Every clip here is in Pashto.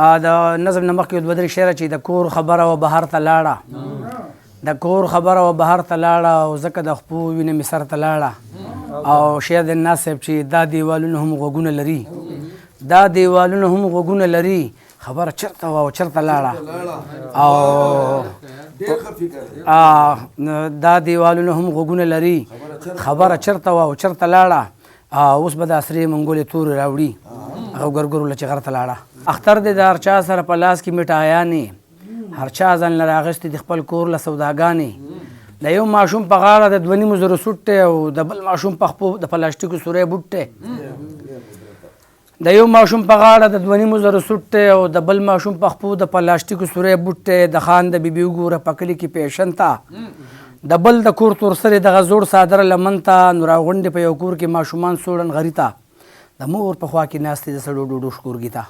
د نظم نه مخکې دوه درې شعره چې د کور خبره و بهر ته لاړه، د کور خبره و بهر ته لاړه او ځکه د خپو وینه مې سر ته لاړه. او شعر د ناز صاحب چې دا دیوالونه هم غوږونه لري، دا دیوالونه هم غوږونه لري، خبره چرته وه او چرته لاړه. او دا دیوالونه هم غوږونه لري، خبره چرته وه او چرته لاړه. اوس به د عصري منګولې تورې راوړي او ګرګرو له چې غره ته لاړه. اختر دی د هر چا سره په لاس کې مټایانې، هر چا ځان له راغستې د خپل کور له سوداګانې. د یو ماشوم په غاړه د 2.5 زرو سوټ دی او د بل ماشوم په خپو د پلاستیکو سوری بوټ دی. د یو ماشوم په غاړه د 2.5 زرو سوټ دی او د بل ماشوم په خپو د پلاستیکو سوری بوټ دی. د خان د بیبي وګوره په کلي کې پیشن ته، د بل د کور تور سرې دغه زوړ څادر لمن ته. نو راغونډې په یو کور کې ماشومان سوړن غري ته، د مور په خوا کې ناستې د سړو ډوډو شکورګي ته.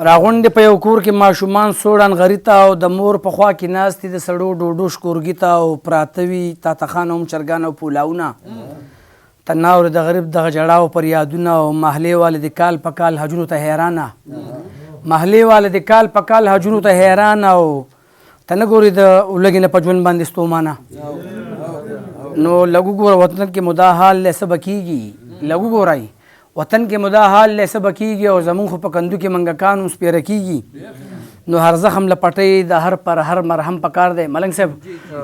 راغونډې په یو کور کې ماشومان سوړن غري ته او د مور په خوا کې ناستې د سړو ډوډو شکورګي ته. او پراته وي تاته خان هم چرګان او پولاونه، ته نه اورې د غریب دغه ژړا او فریادونه. او محلې والې د کال په کال حجونو ته حیرانه، محلې والې د کال په کال حجونو ته حیرانه، او ته نه ګورې د ولږې نه په ژوند باندې ستومانه. نو لږ وګوره وطن کې مو دا حال دی، څه به کېږي؟ لږ وګورئ وطن کې مو دا حال دی، څه به کېږي؟ او زمونږ خو په کندو کې منګکان هم سپېره کېږي. نو هر زخم له پټۍ د هر پر هر مرهم پکار دی، ملنګ صاحب،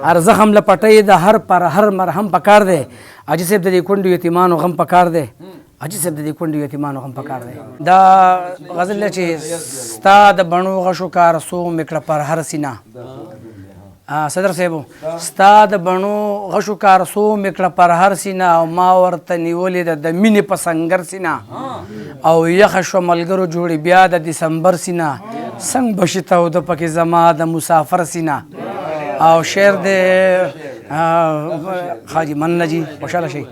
هر زخم له پټۍ د هر پر هر مرهم پکار دی. حاجي صاحب، د دې کونډو یتیمانو غم پکار دی. حاجي صاحب، د دې کونډو یتیمانو غم پکار دی. دا غزل دی چې ستا د بڼو غشو کار سو مې کړه پر هر سینه. صدر صاحب، ستا د بڼو غشو کار سو مې کړه پر هر سینه او ما ورته نیولې ده د مینې په سنګر سینه. او یخه شوه ملګرو جوړې بیا د دسمبر سینه، څنګه به شي تاوده پکې زما د مسافر سینه. او شعر دی خاجي، مننه جی، خوشحاله شئ.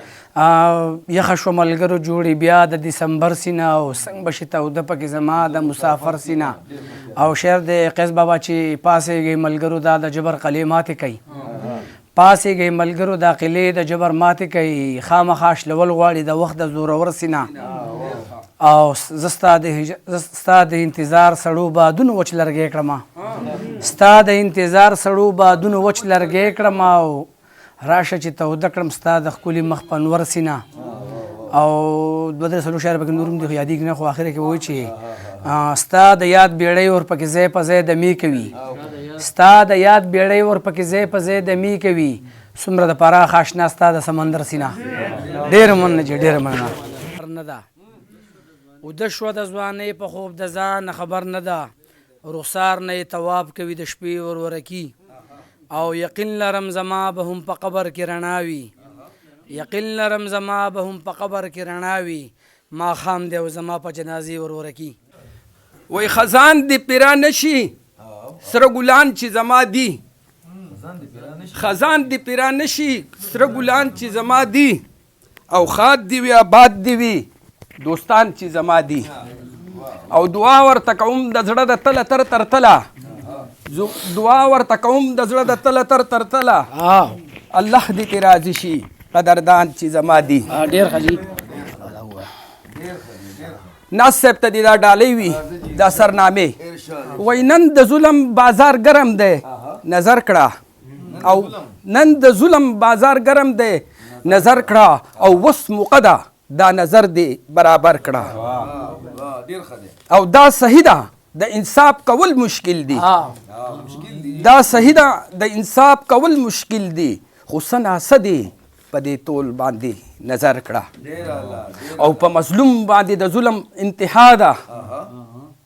یخه شوه ملګرو جوړې بیا د دسمبر سینه او څنګه به شي تاوده پکې زما د مسافر سینه. او شعر دی قیس بابا چې پاسېږئ ملګرو دا د جبر قلعې ماتې کوي، پاسېږئ ملګرو دا قلعې د جبر ماتې کوي، خامخا شلول غواړي د وخت د زورور سینه. او زه ستا د انتظار سړو بادونو وچ لرګی کړم، ستا د انتظار سړو بادونو وچ لرګی کړم، او راشه چې توده کړم ستا د ښکلي مخ په نور سینه. او دوه درې څلور شعر پکې نور هم دي خو یادېږي نه، خو اخره کې وایي چې ستا د یاد بیړۍ ور پکې ځای په ځای دمې کوي، ستا د یاد بیړۍ ور پکې ځای په ځای دمې کوي، څومره د پراخ آشنا ستا د سمندر سینه. ډېره مننه جي، ډېره مننه. نه ده اوده شوه د ځوانۍ په خوب د ځان خبر نه ده، رخسار نه یې طواف کوي د شپې ورورکي. او یقین لرم زما به هم په قبر کې رڼا وي، یقین لرم زما به هم په قبر کې رڼا وي، ماښام دی او زما په جنازې ورورکي. وای خزان دی پیرا نشي سره ګلان چې زما دي، خزان دی پیرا نشي سره ګلان چې زما دي، او خاد دی وي آباد دی وي دوستان چې زما دي. او دعا ورته کوم د زړه د تله تر تر تله، دعا ورته کوم د زړه د تله تر تر تله، الله دې ترې راضي شي قدردان چې زما دي. ډېر ښه جي. ناز صاحب ته دې دا ډالۍ وي دا سرنامې. وای نن د ظلم بازار ګرم دی نظر کړه، او نن د ظلم بازار ګرم دی نظر کړه، او وس موقع ده دا نظر دی برابر کړه. او دا صحیح ده د انصاف کول مشکل دی، دا صحیح ده د انصاف کول مشکل دی، خو څه ناڅه دی په دې تول باندې نظر کړه. او په مظلوم باندې د ظلم انتها ده،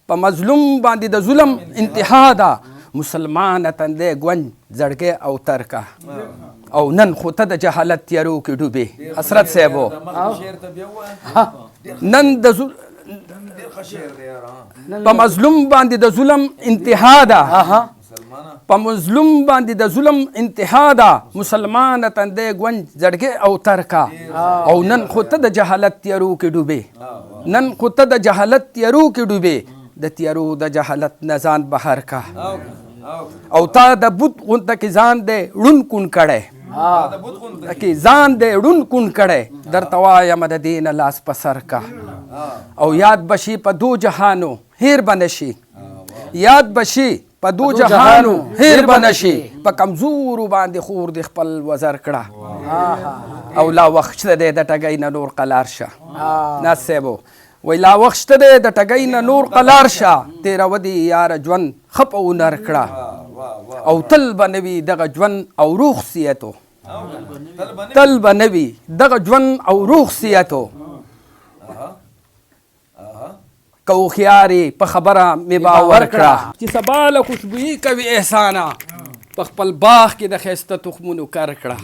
په مظلوم باندې د ظلم انتها ده، مسلمان تندې ګونج زړګی او ترکه. او نن خو ته د جهالت تیارو کې ډوبې حسرت صاحب، نن د په مظلوم باندې د ظلم انتها ده، په مظلوم باندې د ظلم انتها ده، مسلمان تندې ګونج زړګی او ترکه. او نن خو ته د جهالت تیارو کې ډوبې، نن خو ته د جهالت تیارو کې ډوبې، د تیارو د جهالت نه ځان بهر کا. او تا د بت غونته کې ځان دی ړون کون کړی، کې ځان دی ړون کون کړی، درته وایم د دې نه لاس په سر کا. او یاد بشي په دو جهانو هیر به نشي، یاد بشي په دو جهانو هیر به نشي، په کمزورو باندې خور دې خپل وزر کړه. او لا وخت شته دی د ټګۍ نه نور قلار شه. ناز صاحب وای لا وخت شته دی د ټګۍ نه نور قلار شه، تېروه دې یاره ژوند ښه په هنر کړه. او تل به نه وي دغه ژوند او روغ صحتو، تل به نه وي دغه ژوند او روغ صحتو، که هوښیار یې په خبره مې باور کړه. چې سبا له خوشبویي کوي احسانه، په خپل باغ کې د ښایسته تخمونو کر کړه.